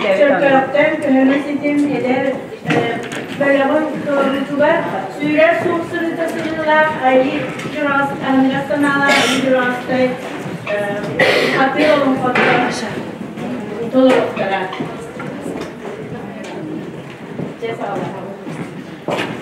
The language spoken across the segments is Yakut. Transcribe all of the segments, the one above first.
Чөркөөхтөн Көһөҥө ситим эдэр бөлөҕүн туруорбутугар сүүрэр суох сырыыта сырыылаах Айыы Дьураас аһыныгас санаалаах Айыы Дьураастай атыы олоҥхото толоруохтара. Дьэ саҕалаһабыт.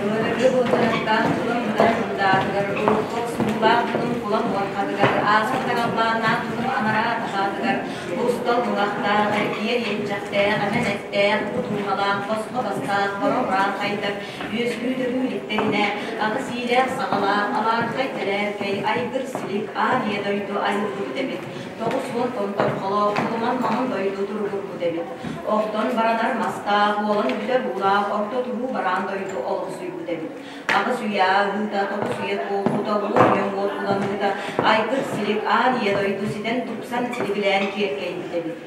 Былыргы былдьаһыктаах тылым мынар мындаатыгар, урукку охсуһуулаах тылым кулан уорхатыгар, ааспыт агаллааннаах тылым анараа таһаатыгар, устал муҥахтаах, эргийэр иэччэхтээх, эмэн эттээх, кутууһалаах, босхо бастаах, боро урааҥхайдар үөскүү-төрүү иликтэринэ, аҕыс иилээх-саҕалаах, алаархай тэлээркэй, айгыр-силик, аан ийэ дойду айыллыбыт эбит. 90 томторхолоох, тулуман маҥан дойду туругурбут эбит. Охтон баранар мастаах, уолан бүтэр уулаах орто туруу бараан дойду олохсуйбут эбит. Аҕыс үйэ ааһыыта, тоҕус үйэ туолбута, уон үйэ уотуланыыта, айгыр-силик аан ийэ дойду ситэн тупсан силигилээн киэркэйбит эбит.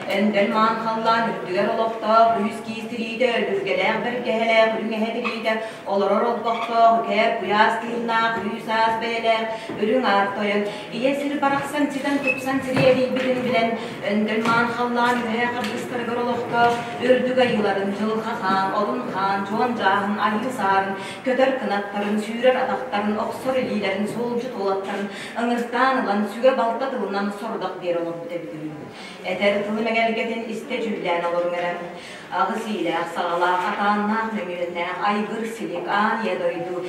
Өндөл маан халлаан үрдүгэр олохтоох, үһүс киис тириитэ, өлүргэлээх бэргэһэлээх, үрүҥ эһэ тириитэ, олорор олбохтоох, үкээр куйаас тыыннаах, үс аас бэйэлээх, үрүҥ аар тойон, ийэ сир барахсан ситэн тупсан сириэдийбитин билэн, Өндөл маан халлаан үөһээ харгыстарыгар олохтоох үрдүк айыыларын, дьылҕа хаан, одун хаан, дьуон дьааһын, айыы саарын, көтөр кынаттарын, сүүрэр атахтарын, охсор илиилэрин, суолдьут уолаттарын ыҥыртаан ылан, сүгэ-балта тылынан сорудах биэрэ олорбут эбит үһү. Этэр тылым эгэлгэтин истэ дьүүллээн олоруҥ эрэ. Аҕыс иилээх, саҕалаах, атааннаах, мөҥүөннээх, айгыр-силик, аан ийэ дойду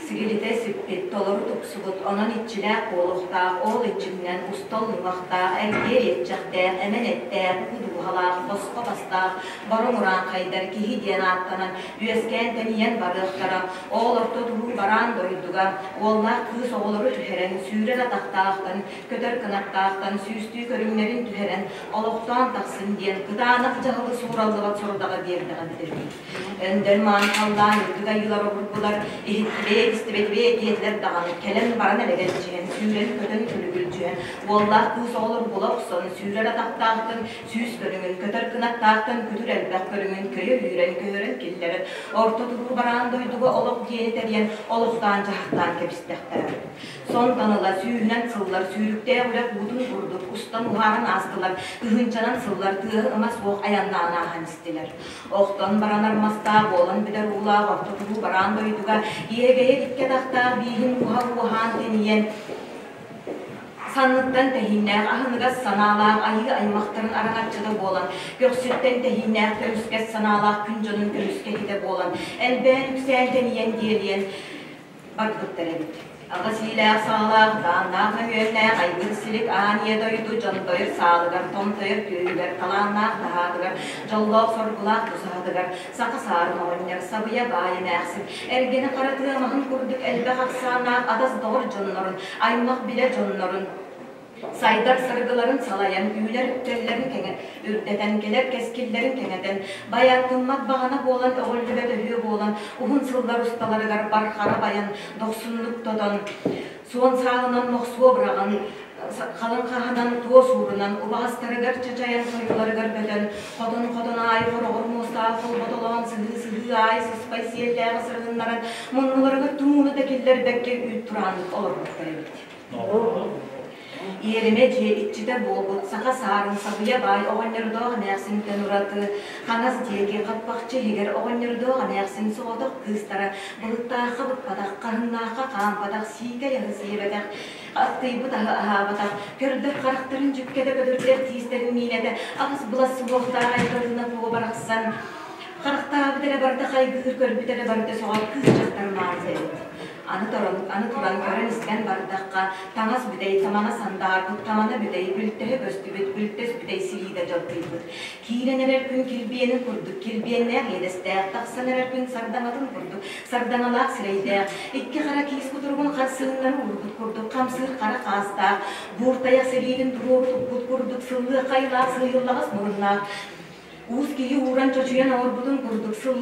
сигилитэ сиппит, толору тупсубут, онон иччилээх буолуохтаах, ол иччитинэн устал уҥуохтаах, эргиэр иэччэхтээх, эмэн эттээх, уу дууһалаах, босхо бастаах, боруҥ урааҥхайдар киһи диэн ааттанан, үөскээн-тэнийэн барыахтара. Ол орто туруу бараан дойдуга уоллаах кыыс оҕолору түһэрэн, сүүрэр атахтаахтан, көтөр кынаттаахтан сүүстүү көрүҥнэрин түһэрэн, олохтоон тахсын диэн кытаанах дьаһалы суураллыбат сорудаҕы биэрдэҕэ эбитэ үһү. Өндөл маан халлаан үрдүк айыылар обургулар иһиттибэт, истибэтибэт диэтилэр даҕаны, кэлэн баран элэгэлдьиһэн, сүүрэн-көтөн күлүгүлдьүһэн, уоллаах кыыс оҕолор була охсон, сүүрэр атахтаахтан сүүс көрүҥүн, көтөр кынаттаахтан күтүр элбэх көрүҥүн көйө үүрэн, көһөрөн киллэрэн, орто туруу бараан дойдуга олох диэни тэрийэн, олохтоон-дьаһахтаан кэбистэхтэрэ. Сонтон ыла сүүһүнэн сыллар сүүрүктээх үрэх уутун курдук устан уһааран аастылар, тыһыынчанан сыллар тыаһы-ыма суох айаннаан ааһан истилэр. Охтон баранар мастаах буолан бүтэр уулаах орто туруу бараан дойдуга иэгэйэр икки атахтаах бииһин уһа уоһаан тэнийэн санныттан тэһииннээх аһыныгас санаалаах айыы аймахтарын араҥаччыта буолан, көхсүттэн тэһииннээх көмүскэс санаалаах күн дьонун көмүскэһитэ буолан, элбээн үксээн тэнийэн диэлийэн барбыттар эбит. Аҕыс иилээх-саҕалаах, дааннаах мөһүөннээх айгыр-силик аан ийэ дойду дьондойор саалыгар, томтойор түөһүгэр, талааннаах таһаатыгар, дьоллоох-соргулаах тусаһатыгар, саха саарын оҕонньор, сабыйа баай эмээхсин, эргэнэ хара тыа маһын курдук элбэх ахсааннаах атас-доҕор дьоннорун, аймах-билэ дьоннорун, сайдар саргыларын салайан, үүнэр үктэллэрин кэҥэ, үрдэтэн, кэлэр кэскиллэрин кэҥэтэн, байааттыммат баҕана буолан, өҕүллүбэт өһүө буолан, уһун сыллар усталарыгар бархара байан, дохсуннук тотон, суон саалынан мохсуо быраҕан, халыҥ хаһанан туос уурунан, убаҕастарыгар чачайан сойууларыгар бөтөн, хотон-хотон аайы хороҕор муостаах холботолоон сыһыы-сыһыы аайы сыспай сиэллээҕи сырыһыннаран, муннуларыгар тумууну да киллэрбэккэ үүт турааннык олорбуттар эбит. Иэримэ дьиэ иччитэ буолбут саха саарын сабыйа баай оҕонньордоох эмээхсинтэн ураты хаҥас диэки хаппахчы иһигэр оҕонньордоох эмээхсин соҕотох кыыстара былыттаахха быкпатах, хаһыҥнаахха хаампатах, сиикэй аһы сиэбэтэх, аттыйбыт аһы аһаабатах, көрдөр харахтарын дьүккэтэ көтүрдэр тиистэрин миинэтэ аҕыс былас суһуохтаах айгырына куо барахсан харахтаабыт эрэ барыта хайгыыр, көрбүт эрэ барыта сөҕөр кыыс дьахтар маанса эбит. Аны туран, аны туран көрөн-истэн бардахха, таҥас бүтэй, тамана сандаарбыт, тамана бүтэй, бүлтэһэ көстүбүт, бүлтэс бүтэй силиитэ дьалкыйбыт. Киирэн эрэр күн килбиэнин курдук, килбиэннээх иэдэстээх, тахсан эрэр күн сардаҥатын курдук, сардаҥалаах сирэйдээх, икки хара киис кутуругун харсыһыннары уурбут курдук, хамсыыр хара хаастаах, бууртайах сэриитин туруору туппут курдук, сыллыах хайылаах сыыйыллаҕас муруннаах, уус киһи ууран чочуйан оҥорбутун курдук сыл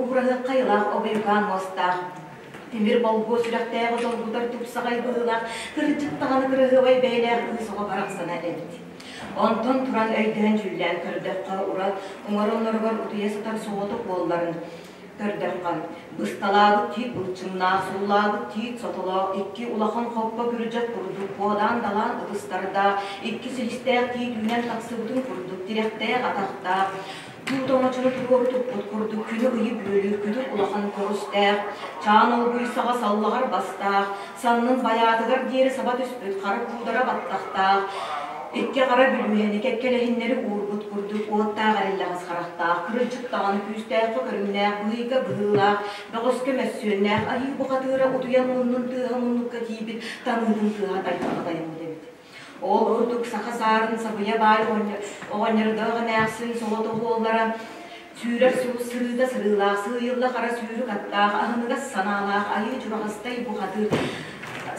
уураһыахха айылаах обуйукаан муостаах. Тимир болгуо сүрэхтээҕи долгутар тупсаҕай быһыылаах, кырдьык даҕаны кыраһыабай бэйэлээх кыыс оҕо барахсана эбит. Онтон туран өйдөөн-дьүүллээн көрдөххө, урат уҥар онноругар утуйа сытар соҕотох буолларын, Көрдөххө, бысталаабыт тиит былчыҥнаах, суулаабыт тиит сотолоох, икки улахан хоппо күрдьэх курдук куодаан-далаан ытыстардаах, икки силистээх тиит үүнэн тахсыбытын курдук тирэхтээх атахтаах, туут оҥочону туруору туппут курдук күнү-ыйы бүөлүүр күтүр улахан көрүстээх, чаан олгуй саҕа саллаҕар бастаах, саннын байаатыгар диэри саба түспүт хара куудара баттахтаах, икки хара бүлүүһэни кэккэлэһиннэри уурбут курдук уоттаах эриллэҕэс харахтаах, кырдьык даҕаны күүстээххэ көрүҥнээх, быһыйга быһыылаах, бөҕөскө мөссүөннээх айыы бухатыыра утуйан муннун тыаһа муннукка тиийбит таныытын тыаһа тайҕаҕа тайаммыт эбит. Ол курдук саха саарын сабыйа баай оҕонньордоох эмээхсин соҕотох уоллара сүүрэр сулус сырыыта сырыылаах, сыыйылла хара сүүрүк аттаах, аһыныгас санаалаах айыы дьураҕастай бухатыыр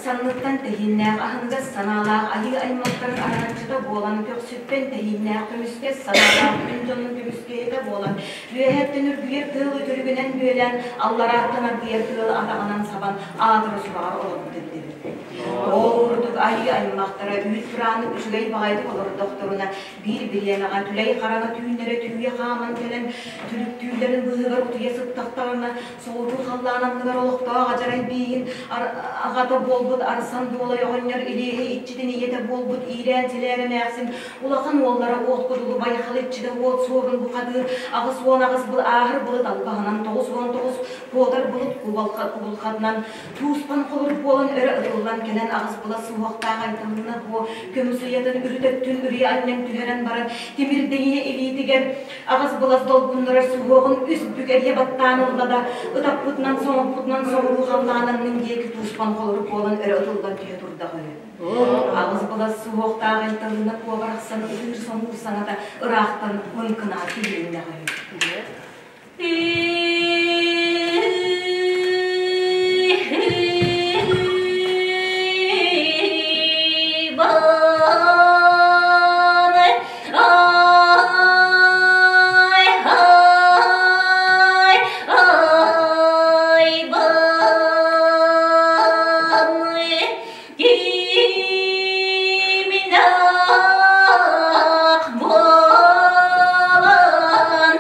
санныттан тэһииннээх, аһыныгас санаалаах айыы аймахтарын араҥаччыта буолан, көхсүттэн тэһииннээх, көмүскэс санаалаах күн дьонун көмүскэһитэ буолан, үөһэттэн үргүйэр тыал үтүрүгүнэн бүөлээн, алларааттан аргыйар тыал атаҕынан сабан, аатыра сураҕар олорбут эбит. Ол курдук айыы аймахтара үүт турааннык үчүгэй баҕайытык олордохторуна, биир бириэмэҕэ түлэй хараҥа түүннэрэ түүйэ хааман кэлэн, түлүктүүллэрин быыһыгар утуйа сыттахтарына, соҕуруу халлаан анныгар олохтоох адьарай бииһин аҕата буолбут Арсан Дуолай оҕонньор илиэһэй иччитин ийэтэ буолбут иирээн сэлээр эмээхсин улахан уоллара уот кудулу байхал иччитэ уот суорун бухатыыр 88 был ааһар былыт албаһынан 99 куотар былыт кубулхатынан Тууспан холорук буолан өрө ытыллан кэлэн аҕыс былас суһуохтаах Айталыына буо көмүс уйатын үрүт өттүн үрүйэ анньан түһэрэн баран тимирдэҥиэ илиитигэр аҕыс былас долгуннарар суһуоҕун үс бүк эрийэ баттаан ылла да ытаппытынан соҥоппутунан соҕуруу халлаананнын диэки тууспан холорук буолан өрө ытыллан түһэ турдаҕа үһү. Аҕыс былас суһуохтаах Айталыына куо барахсан ытыыр-соҥуур саҥата ыраахтан лыҥкынаат иһилиннэҕэ үһү. Киминах буолан,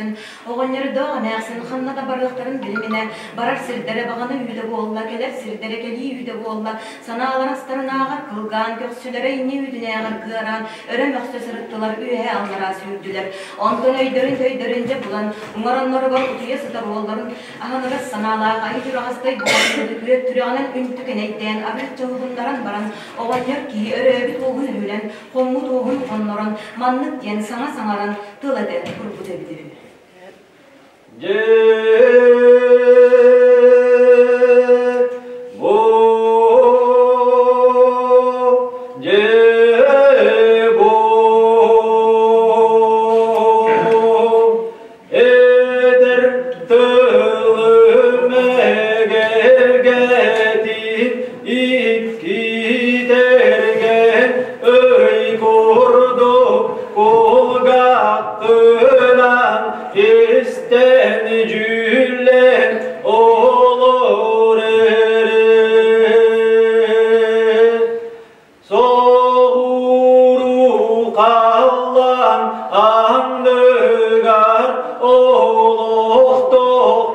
көрсөн, оҕонньордоох эмээхсин ханна да барыахтарын билиминэ, барар сирдэрэ баҕана үүтэ буолла, кэлэр сирдэрэ кэлии үүтэ буолла, санаалара астарынааҕар кылгаан, көхсүлэрэ инньэ үүтүнээҕэр кыараан, өрө мөхсө сырыттылар, үөһэ аллараа сүүрдүлэр. Онтон өйдөрүн-төйдөрүн дьэ булан, уҥар онноругар утуйа сытар уолларын аһыныгас санаалаах айы түрэҕэстэй буолан күөт түрэҕинэн үнтү кэнэйдээн арыычча уһугуннаран баран, оҕонньор киһи өрөөбүт уоһун өһүлэн, хоммут уоһун хоннорон, маннык диэн саҥа саҥаран тыл этэ турбут эбит үһү. Эдэр тылым эгэлгэтин иккитэргэн ый курдук кулгааххынан истэн дьүүллэн олор эрэ. Соҕуруу халлаан анныгар олохтоох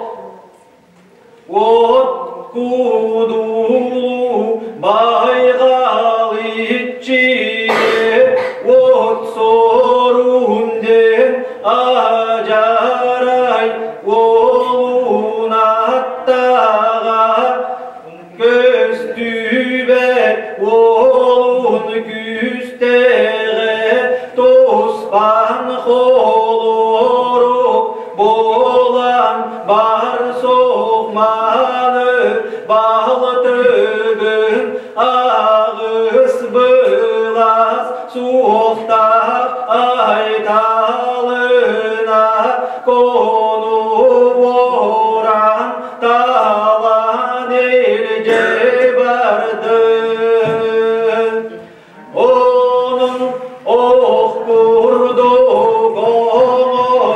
от куудулуу байҕал иччитэ от сорун диэн адьарай уолунаттаҕа Көстүбэт уолун күүстээҕэ туспан холорук буолан бар суох-маны балтыгын аҕыс былас суохтаах айталына кону буоран талан илдьэ бардын. Онон ох курдук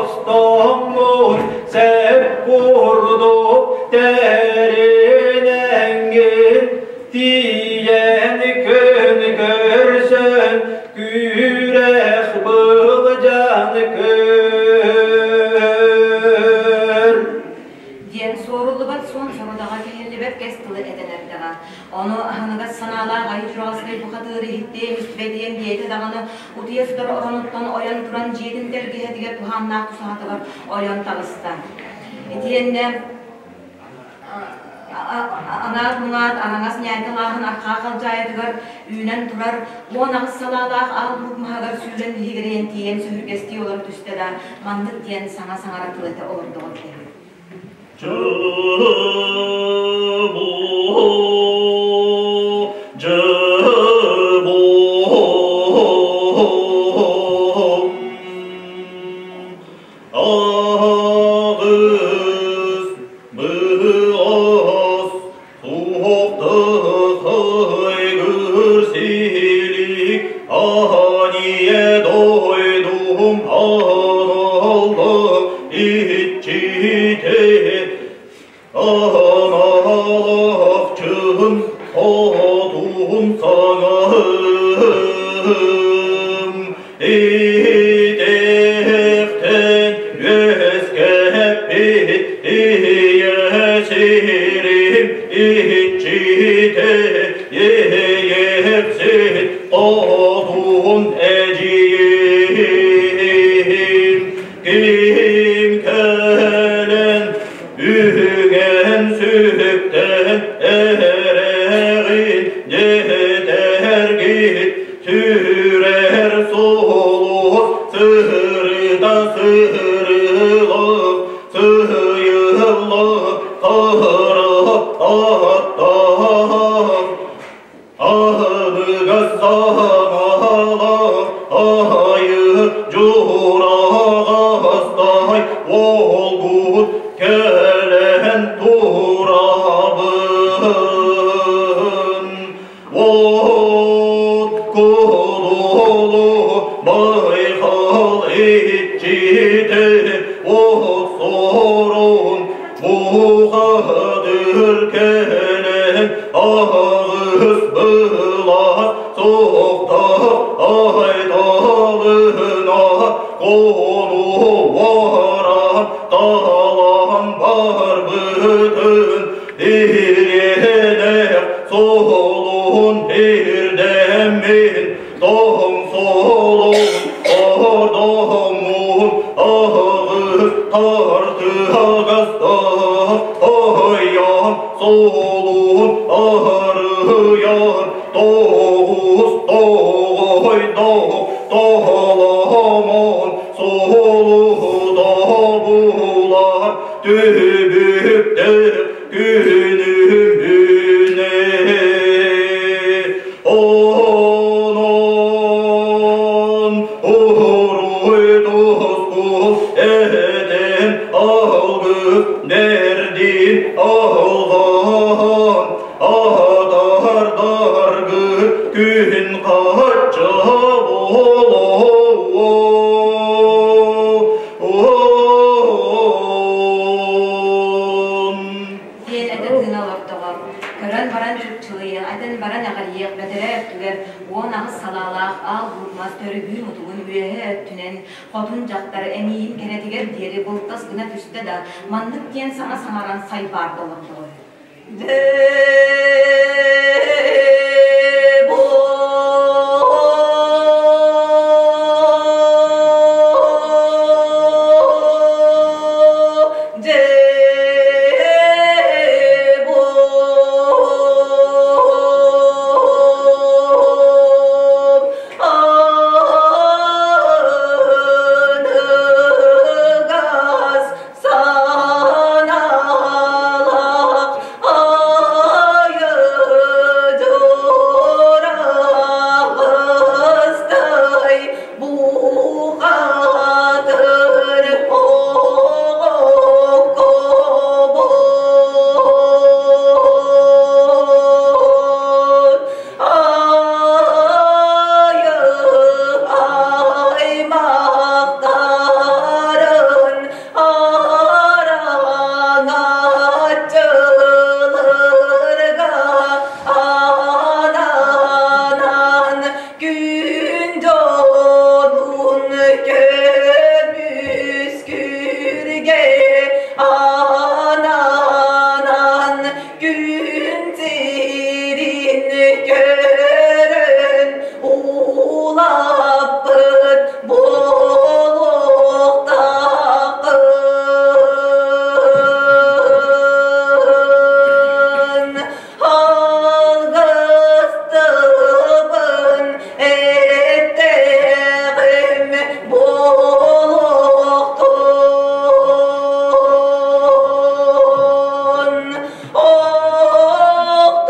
оҥостоммун, сэп курдук тэринэҥҥин, тиийэн күн көрсөн, күрэх былдьан көр. Диэн суоруллубат суон сорудаҕа кэһиллибэт кэс тылы этэн эрдэҕэ. Ону аһыныгас санаалаах айы чураҕастай бухатыыры иһиттиэм истибэтиэм диэтэ даҕаны утуйа сытар оронуттан ойон туран дьиэтин тэлгэһэтигэр туһааннаах тусаһатыгар ойон таҕыста. Итиэннэ аҥаат-муҥаат аһаҥас ньээҥкэ-лааһын архаа халдьаайытыгар үүнэн турар 18 салаалаах аал луук маһыгар сүүрэн биһигирэйэн тиийэн сөһүргэстии олоро түстэ да маннык диэн саҥа саҥара тыл этэ олордоҕо эбитэ үһү. Аҕыс быас суохтахайгыр силик аһание дойдум аналла иччите аналахчын хотун саҥаһым итэхтэн үөскэппит ийэ сирим иччитэ иэйэхсит хотун эдьиийим ким кэлэн үгэн сүктэн эрэҕин дэтэргит сүрэр суолу сырыта сырылах сыйыллах хара аттаах аһыныгас саҥалаах аһайы дьураҕастай уолгут кэлэн турабын. От кудулу байхал иччитэ от сорун бухадыр кэлэн аҕыс былас суохтаах айталына кону вара. Тартыгастаах Айан суолун арыйар Тоҕус тоҕойдоох Тоһоламан суолу булар Түбүктээх күнүм үүнэ Онон уруй тускул этэн алгыс бэрдин алҕаан аһатардаргы күн хачча буолуо. Диэн этэ тыына олордоҕо. Көрөн баран чупчулуйа, этэн баран эҕэрийиэх бэтэрээ өттүгэр 18 салаалаах аал буурмас төрүгүү мутугун үөһэ өттүнэн хотун дьахтар эмиийин кэрэтигэр диэри былтас гына түстэ да, маннык диэн саҥа саҥаран сайбаарда олордоҕо. Саналах айы бухатыр оҕокобот айы аймақтарын араҥаччыларга ананан күн дьонун көмүскүүргэ ананан күн сирин көрөн улаппыт буолуохтааххын. Алгыстыбын эттэҕим буолуохтун.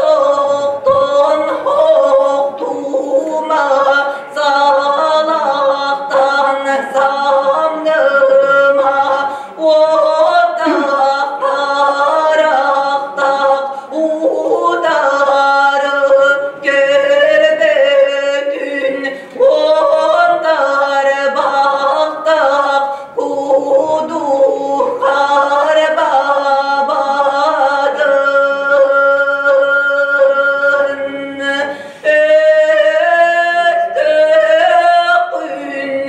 Охтохтон охтума салахтан самныма уотах тарахтах утары көрбөтүн уонтар бахтах кудухар бабадын өстөкүн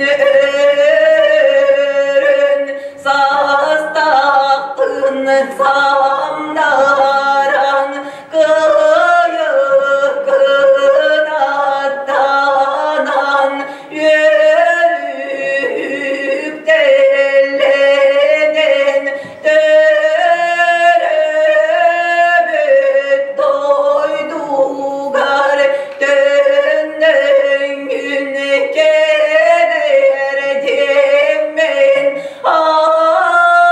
өрөн састақтын самнаран кыйыкын аттанан үөрүктэллэнэн төрөбүт дойдугар төннөҥҥүн кэлэр диэммин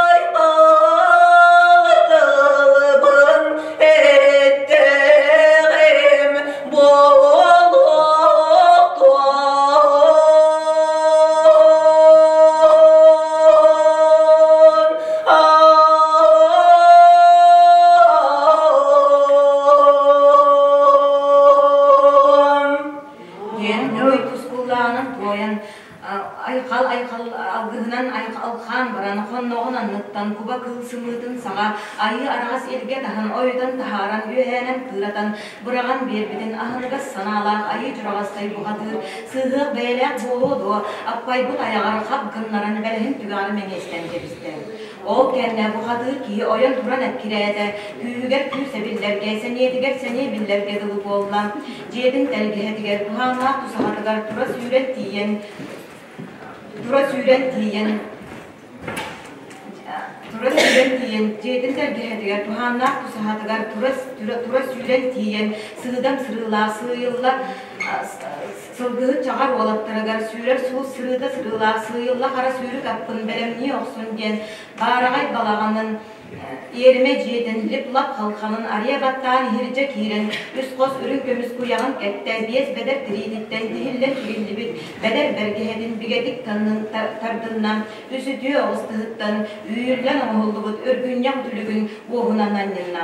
ай тылбын эттэҕим буолуохтун аан. Диэн уруй тускуллааҕынан туойан айхал айхал алгыһынан алхаан баран хонноҕун анныттан куба кыыл сымыытын саҕа айыы араҕас илгэ таһан ойутан таһааран үөһээнэн кыыратан быраҕан биэрбитин аһыныгас санаалаах айыы дьураҕастай бухатыыр сыыһыах бэйэлээх буолуо дуо аппайбыт айаҕар хап гыннаран бэлэһин түгэҕэр мэҥиэстэн кэбистэ. Ол кэннэ бухатыыр киһи ойон туран эккирээтэ, күүһүгэр күүс эбиллэргэ, сэниэтигэр сэниэ биллэргэ дылы буолла. Дьиэтин тэлгэһэтигэр, туһааннаах тусаһатыгар тура сүүрэн тиийэн тиийэн дьиэтин тэлгэһэтигэр туһааннаах тусаһатыгар тура, тура сүүрэн тиийэн сыыдам сырыылаах сыыйылла сылгыһыт чаҕар уолаттарыгар сүүрэр суус сырыыта сырыылаах сыыйылла хара сүүрүк аппын бэлэмнии охсун диэн баараҕай балаҕанын иэримэ дьиэтин лип-лап халханын арыйа баттаан иһирдьэ киирэн үс хос үрүҥ көмүс куйаҕын кэттэ, биэс бэдэр тириититтэн тиһиллэн тигиллибит бэдэр бэргэһэтин бигэтик тардынна, үс үтүө оҕус тыһыттан үүрүллэн оҥоһуллубут үргүнньэх үтүлүгүн уоһунан анньынна.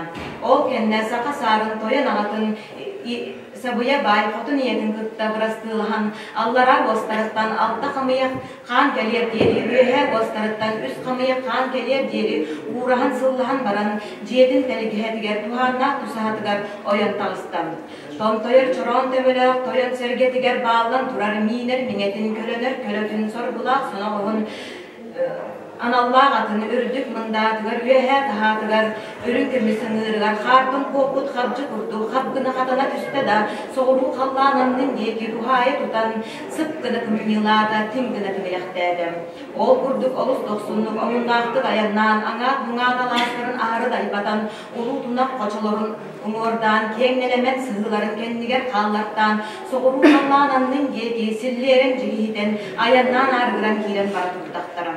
Ол кэннэ саха саарын тойон аҕатын Сабыйа баай хотун ийэтин кытта бырастыылаһан аллараа уостарыттан алта хамыйах хаан кэлиэр диэри, үөһээ уостарыттан үс хамыйах хаан кэлиэр диэри уураһан-сыллаһан баран дьиэтин тэлгэһэтигэр туһааннаах тусаһатыгар ойон таҕыста. Томтойор чороон төбөлөөх тойон сэргэтигэр бааллан турар миинэр миҥэтин көлөнөр көлөтүн соргулаах соноҕоһун аналлаах атын үрдүк мындаатыгар үөһээ таһаатыгар үрүҥ көмүс ыҥыырыгар хаартан куоппут хабдьы курдук хап гына хатана түстэ да соҕуруу халлаан аннын диэки туһаайа тутан сып гына кымньыылаата, тиҥ гына тимирэхтээтэ. Ол курдук олус дохсуннук омуннаахтык айаннаан аҥаат-муҥаат алаастарын аһары дайбатан улуу тунах хочолорун уҥуордаан киэҥ нэлэмэн сыһыыларын кэннигэр хааллартаан соҕуруу халлаан аннын диэки силлиэрэн дьигиһитэн айаннаан аарыгыран киирэн бара турдахтара.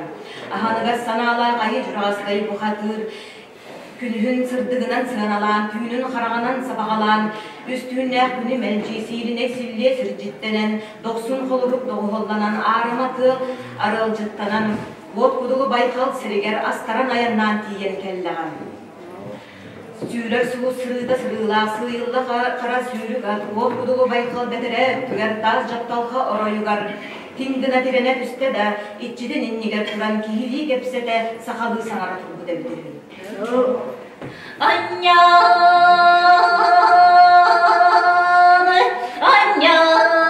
Аһыныгас санаалаах айыы дьураҕастай бухатыыр күнүһүн сырдыгынан сыаналаан, түүнүн хараҕынан сабаҕалаан, үс түүннээх күнү мэлдьи сиилинэй силлиэ сирдьиттэнэн, дохсун холорук доҕуһуолланан, аарыма тыал арыалдьыттанан, уот кудулу байҕал сиригэр астаран айаннаан тиийэн кэллэҕэ. Сүүрэр сулус сырыыта сырыылаах сыыйылла хара сүүрүк ат уот кудулу байҕал бэтэрээ өттүгэр таас дьапталҕа оройугар тиҥ гына тирэнэ түстэ да, иччитин иннигэр туран киһилии кэпсэтэ сахалыы саҥара турбут эбит үһү. Анньаан, анньаан,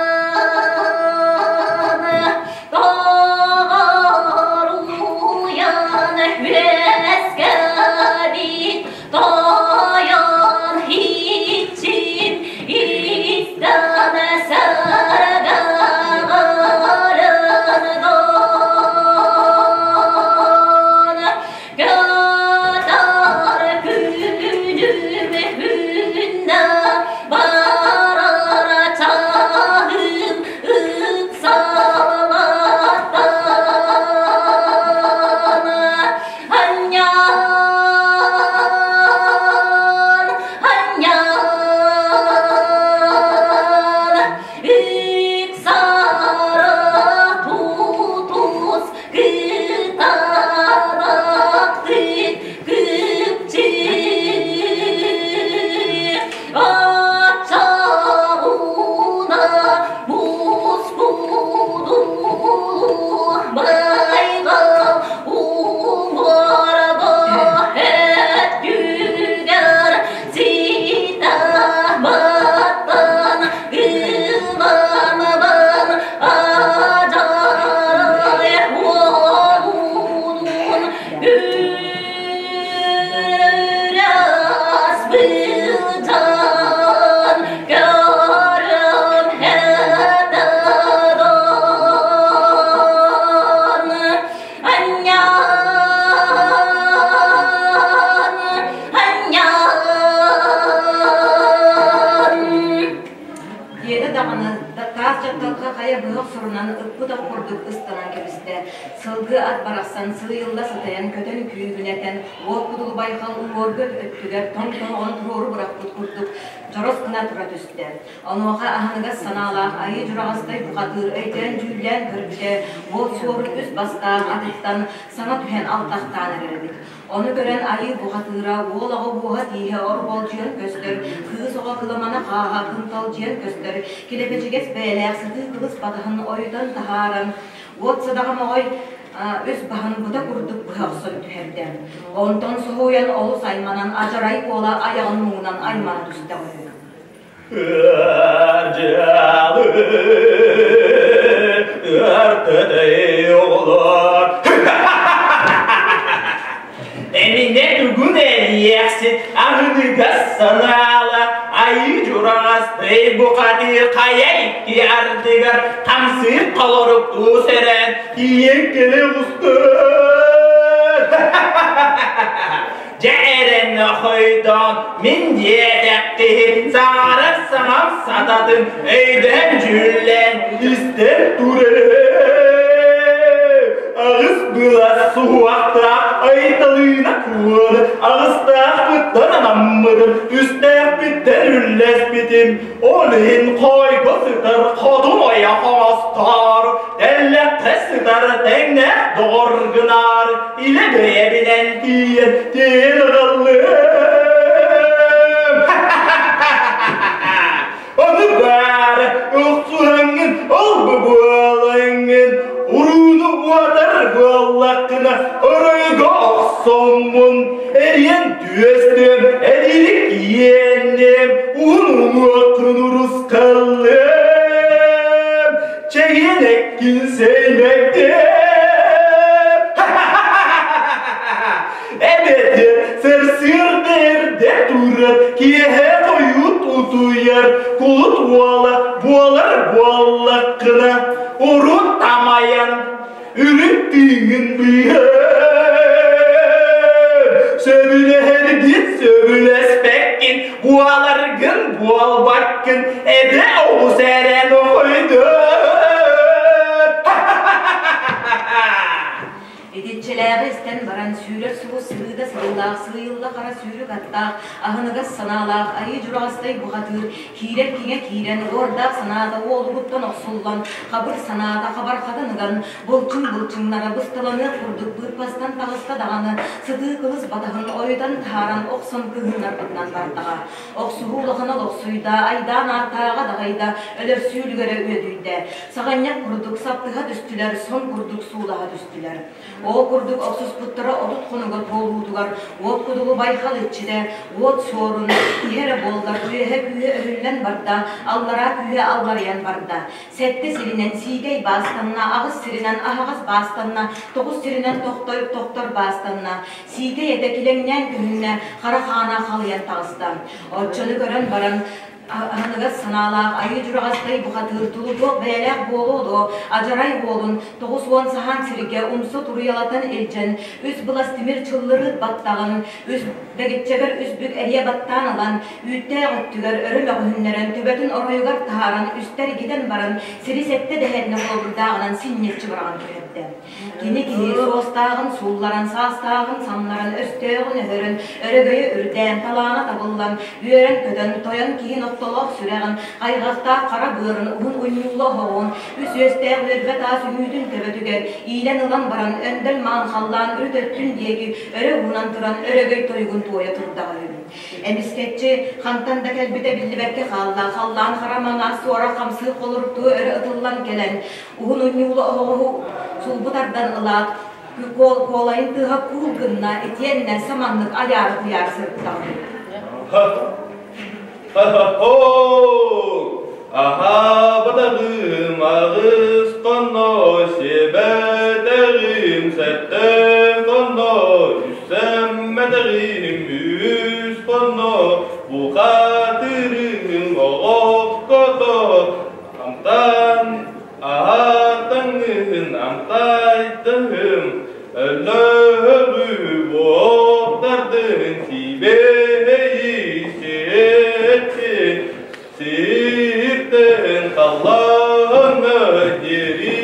тоҕоруйан үөскэбит тойон иччим истэн сэргэҕэрин Көтөр күнүм күннэ барар чаһым ыксалаттан Анньаан, анньаан, ыксара тутус Кытаанахтык күпчү аччаҕына буспуту байҕал уҥуорга өттүгэр ситэ баттан гынанабын Адьарай уолунун үрэс быдьан көрөн хэтэрэн Анньаан, анньаан. Диэтэ даҕаны таас дьапталга хайа быһах сурунан ыппыт ох курдук ыстанан кэбистэ. Сылгы ат барахсан сыыйылла сытайан көтөн күүгүнэтэн, уот кудул байҕал уҥуоргу өттүгэр тоҥ тоһоҕону туруору бырахпыт курдук дьорос гына тура түстэ. Онуоха аһыныгас санаалаах айыы дьураҕастай бухатыыр өйдөөн-дьүүллээн көрбүтэ, уот суорун үс бастаах атыттан саҥа түһэн алтахтаан эрэр эбит. Ону көрөн айыы бухатыыра уол оҕо буоһа тииһэ орболдьуйан көстөр, кыыс оҕо кыламана хааһа кынталдьыйан көстөр, килэбэчигэс бэйэлээх сытыы кылыс батаһын ойутан таһааран, уот садаҕа моҕой үс баһын быта курдук быһа охсон түһэрдэ. Онтон соһуйан олус айманан адьарай уола айаҕын муҥунан аймана түстэ үһү. Ырдьалы ыртыдай оҕолор Эминэ бүгүн эриэхсит аһыныгас санаала айыы дьураҕастай бухатыыр хайа икки ардыгар хамсыыр холоруктуу сэрэн тиийэн кэлэ устар. хойдоон, мин диэтэх киһи саҥарар саҥам сататын өйдөөн дьүүллээн истэн турар. Аҕыс былас суһуохтаах айталыына куоны аҕыстаахпыттан анаммытым, үстээхпиттэн үллэспитим. Ол иһин хойго сытар хотун ойох оҥостоор, тэллэххэ сытар тэҥнээх доҕор гынаар, илэ бэйэбинэн тиийэн тиийэн аҕаллым. Ону баара охсуһаҥҥын ол-бу буолаҥҥын урууну уотар буоллаххына оройго охсоммун эриэн түөстүөм эриирик иэнниэм уһун уҥуоххун урусхаллыам чэгиэн эккин сэймэктиэм Эбэтэр сарсыарда эрдэ турар, киэһэ хойут утуйар, кулут уола буолар буоллаххына, урут тамайан, үрүт тыыҥын быыһа. Сөбүлэһэргин сөбүлэспэккин, буоларгын буолбаккын, эдэ оҕус эрэн ойдор. Итиччэлээҕи истэн баран, сүүрэр субу сырыыта сырыылаах, сыыйылла хара сүүрүк аттаах, аһыныгас санаалаах айыы дьураҕастай бухатыыр киирэр киҥэ киирэн, уордаах санаата уолугуттан охсуллан, хабыр санаата хабархатын ыган, былчыҥ былчыҥнара бысталаныах курдук быыппастан таҕыста даҕаны, сытыы кылыс батаһын ойутан таһааран охсон кыһыннарбытынан бардаҕа. Охсуһуу улахана олохсуйда, айдаан ааттааҕа даҕайда, өлөрсүү үлүгэрэ үөдүйдэ. Саҕанньах курдук саптыһа түстүлэр, сон курдук суулаһа түстүлэр. Ол курдук охсуспуттара 30 хонуга туолуутугар уот кудулу байхал иччитэ, уот суорун, иһэ эрэ буоллар үөһэ күүһэ өһүллэн барда, аллараа күүһэ алларыйан барда. Сэттэ сиринэн сиикэй баастанна, аҕыс сиринэн аһаҕас баастанна, тоҕус сиринэн тохтор, тохтор баастанна. Сиикэй этэ килэҥнээн көһүннэ, хара хаана халыйан таҕыста. Оччону көрөн баран аһыныгас санаалаах айыы дьураҕастай бухатыыр тулутуох бэйэлээх буолуо дуо, адьарай уолун 90 саһаан сиргэ умса туруйалатан илдьэн, үс былас тимир чыллырыыт баттаҕын, үс бэгиччэгэр үс бүк эрийэ баттаан ылан, үүттээх өттүгэр өрө мөҕүһүннэрэн, төбөтүн оройугар таһааран, үстэр игитэн баран, сири сэттэ дэһэринэ холобурдааҕынан синньэччи быраҕан түһэрдэ. Кини киһи суостааҕын суулларан, саастааҕын самнаран, өстөөҕүн өһөрөн, өрөгөйө үрдээн, талаана табыллан, үөрэн-көтөн, тойон киһи нохтолоох сүрэҕин, хайҕахтаах хара быарын, уһун унньуулла оһоҕун, үс үөстээх үөрбэ таас үҥүүтүн төбөтүгэр иилэн ылан баран, өндөл маан халлаан үрүт өттүн диэки өрө уунан туран өрөгөй тойугун туойа турдаҕа үһү. Эмискэччи хантан да кэлбитэ биллибэккэ хаалла, халлаан хара маҥаас суора хамсыы холоруктуу өрө ытыллан кэлэн, Уһун унньуулу оһоҕоһу сулбу тардан ылаат, куолайын тыаһа куул гынна итиэннэ саманнык айаары куйаар сырыттаҕым. Аһаабатаҕым аҕыс хонно, сиэбэтэҕим сэттэ хонно, үссэммэтэҕим үс хонно, бухатырым оҕоккото Амтан аһаатаҥҥын амтайдыһым, өлөһөрү буоттардын сибэһэйи сиэччи, сиртэн халлааҥҥа диэри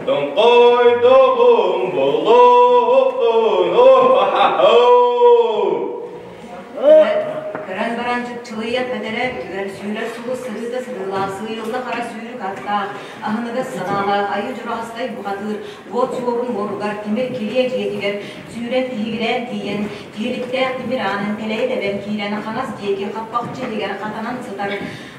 тоҥхойдоҕум болоохтун Көрөн баран чыпчылыйан бэтэрээ үтүгэр сүүрэр сулус сырыыта сырыылаах, сыыйылла хара сүүрүк аттаах, аһыныгас санаалаах айыы дьураҕастай бухатыыр уот суорун уоругар тимир килиэ дьиэтигэр сүүрэн тиһигирээн тиийэн, тиһиликтээх тимир аанын тэлэйэ тэбэн киирэн хаҥас диэки хаппахчы иһигэр хатанан сытар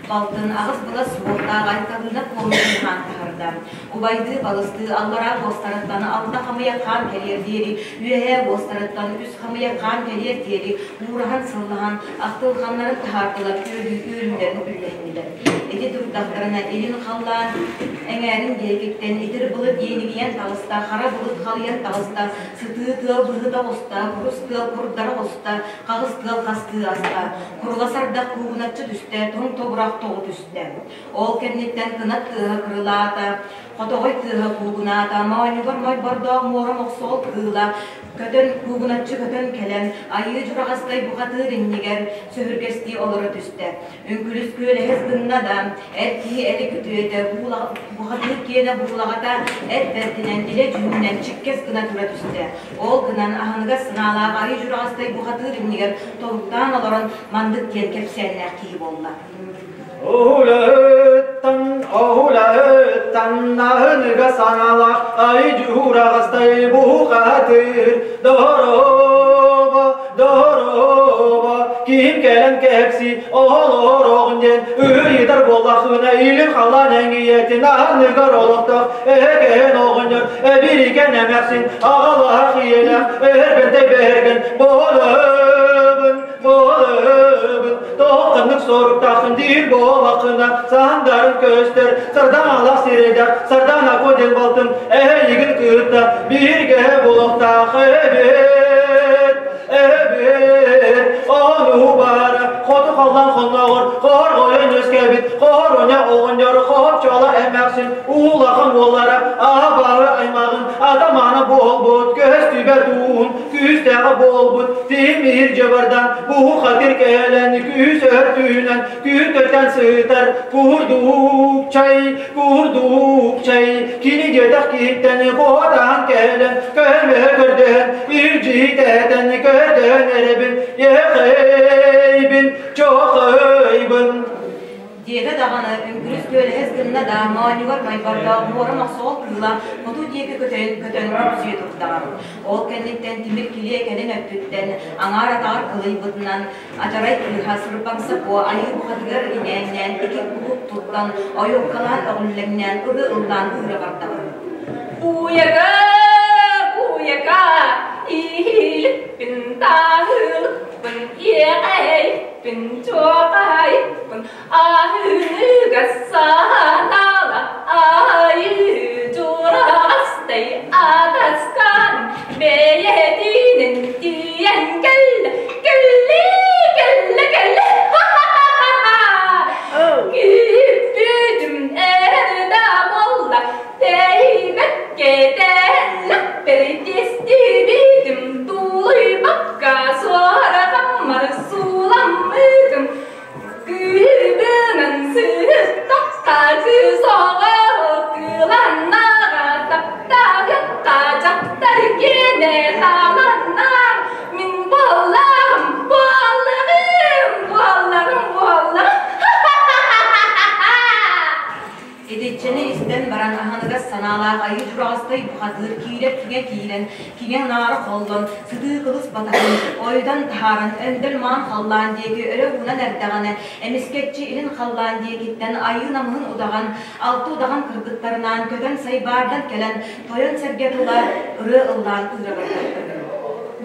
балтын аҕыс былас суохтаах Айталыына куолу хаан таһарда. Убайдыы балыстыы аллараа буостарыттан алта хамыйах хаан кэлиэр диэри, үөһээ буостарыттан үс хамыйах хаан кэлиэр диэри уураһан сыллаһан, ахтылҕаннарын таһаардылар, үөрүүлэрин үллэһиннилэр. Ити турдахтарына илин халлаан эҥээрин диэкиттэн итир былыт иэнигийэн таҕыста, хара былыт халыйан таҕыста, сытыы тыал быһыта оҕуста, курус тыал курдара оҕуста, хаҕыс тыал хастыы аста, курулас ардах куугуначчы түстэ, тоҥ тобурах тоҕу түстэ. Ол кэнниттэн кынат тыаһа кырылаата, Хотоҕой тыаһа куугунаата, моонньугар мойбордоох муора мохсоҕол кыыла көтөн куугуначчы көтөн кэлэн, айыы дьураҕастай бухатыыр иннигэр сөһүргэстии олоро түстэ. Үҥкүлүс күөлэһис гынна да, эр киһи эли күтүөтэ, бухатыыр киэнэ буулаҕата эт бэрдинэн, илэ дьүһүнүнэн чиккэс гына тура түстэ. Ол гынан аһыныгас санаалаах айыы дьураҕастай бухатыыр иннигэр тобуктаан олорон маннык диэн кэпсээннээх киһи буолла. Оһулаһыттан, оһулаһыттан аһыныга саҥалаах ай дьуһураҕастай буһухаатыр Дорообо, дорообо, киһим кэлэн кэпси, оһолороҕун диэн ыйытар буоллаххына илин халлаан эҥийэтин аһыныгар олохтоох эһэкэһэн оҕонньор эбирикэн эмээхсин аҕалаах ийэлээх эһэргэнтэй бэһэргэн буолабын буолабын тоҕо ханнык соруктааххын диир буолаххына саһандарын көстөр сардаҥалах сирэйдээх сардаана диэн балтым эһэйигин кытта бииргэ буолуохтаах эбит эбит ону баара хоту халлаан хонноҕор хоһор ойон үөскээбит хоһор оня оҕонньор хоһор чола эмээхсин улахан уоллара аһа аймаҕын атамаана буолбут көстүбэт уун күүстээҕэ буолбут тимир дьабардан буһу хатыр кэлэн күүс өртүүнэн күүтөтөн сытар курдук чай курдук чай кини диэтэх киһиттэн куотаан кэлэн көмө көрдөһөн илдьитэтэн көрдөһөн эрэбин ехейбин чохойбун Диэтэ даҕаны, үҥкүрүс күөлэһэс гынна да, моонньугар майбардаах муора мохсоҕол кыыла хоту диэки көтөн көтөн күпсүйэ турдаҕа. Ол кэнниттэн тимир килиэ кэлин өттүттэн аҥаар атаҕар кылыйбытынан Ачарай кыыһа сырбаҥса куо айыы бухатыгар инээннээн ики кулууп туттан, ойуоккалаан өҕүллэҥнээн ыры ыллаан ыыра бардаҕа. Буйака, буйака, иһилиппин, таһылыппын, иэҕэйиппин, чуоҕайыппын, аһыныга саанала, айыы дьураҕастай атаскан, бэйэтинэн тиийэн кэллэ, кэлли, кэллэ, кэллэ, Киирбитим эрдэ буолла, тэйбэккэ тэллэхпэр тиэстибитим, тулуйбакка суорҕаммар сууламмытым, кыыбынан сыттахха кыыс оҕо кыланнаҕа таптаһыкка дьахтар киэнэ таланнаах мин буоллаҕым буоллаҕым буоллаҕым буоллаҕым Итиччэни истэн баран аһыныгас санаалаах айыы дьураҕастай бухатыыр киирэр киҥэ киирэн, киҥэ наара холлон, сытыы кылыс батаһын ойутан таһааран өндөл маан халлаан диэки өрө уунан эрдэҕинэ, эмискэччи илин халлаан диэкиттэн айыы намыһын удаҕан, алта удаҕан кыргыттарынаан көтөн сайбаардан кэлэн, тойон сэргэ тула ырыа ыллаан ыыра барбыттар.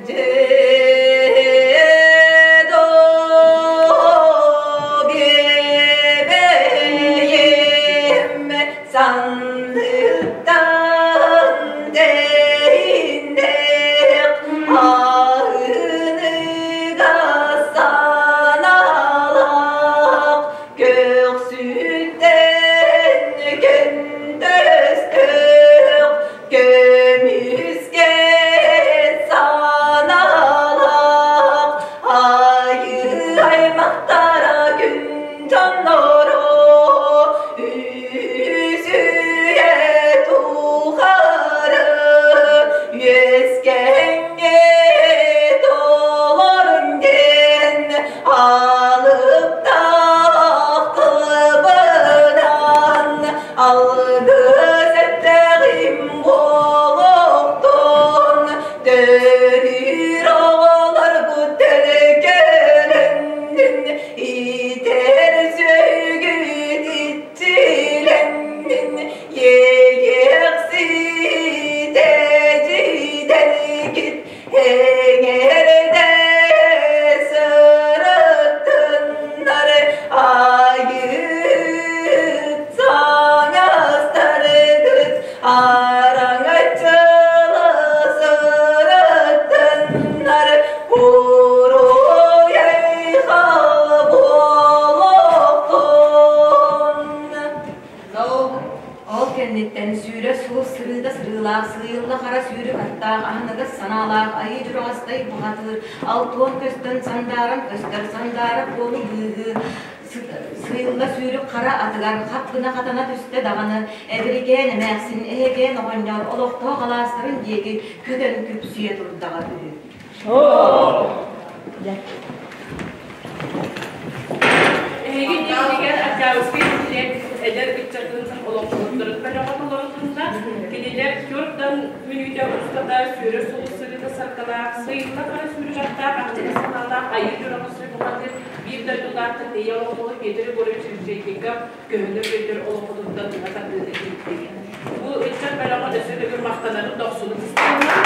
Дьэ санныттан дэһиннэх аһыныга саналах көхсүттэн көндөстөх көмүскэ саналах айыы аймахтара күн дьонноро үсүе тухары үөскэҥҥэ толорун диэн алыптаах тылбынан алгыс эттэҕим буолуохтун төрүүр оҕолоргут төлкөлөннүн итэр сүгүн иччилэннин иэйиэхсит эдьиийдэргит эҥэрдэ сырыттыннар айыыт саҥастаргыт араҥаччыла сырыттыннар уруй-айхал буолуохтун Ол кэнниттэн аһыныгас санаалаах айыы дьураҕастай бухатыыр алтуон көстөн сандааран көстөр сандаара куону быыһыы сыыйылла сүүрүк хара атыгар хап гына хатана түстэ даҕаны эбирикээн эмээхсин эһэкээн оҕонньор олохтоох алаастарын диэки көтөн күпсүйэ турдаҕа үһү. Эһиги иннигэр Октябрьскай нэһилиэк эдэр ыччатын олоҥхоһуттарыттан оҕотолорутунна кинилэр түөртэн мүнүүтэ устата сүүрэ сулус сырыыта саргылаах, сыйылла хара сүүрүк аттаах, аһыныгас санаалаах айыы дьоро бухатыыр биир дойдулаахтан ийэ олоҥхоһут Петр Егорович Решетников көһөнө көтөр олоҥхотуттан быһа тардыыны иһиттигит. Бу ыччат бөлөҕө өссө төгүл махтанарын дохсунун истиҥҥэ.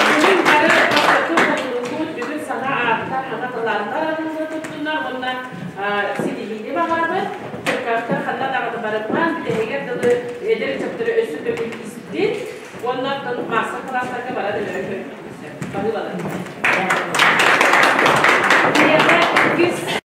Бүгүн бары бастакы холунугут бүгүн саҥа ааттар, саҥа талааннар арылла туттунар уонна ситиһиини баҕарабыт. Циркаштар ханна даҕаны барытынан бүтэһигэр дылы эдэр ыччаттары өссө төгүл истин уонна маастар-кылаастарга баран өлөрө көрүөхпүт сөп. Баһыыбалар. Биһиэхэ иккис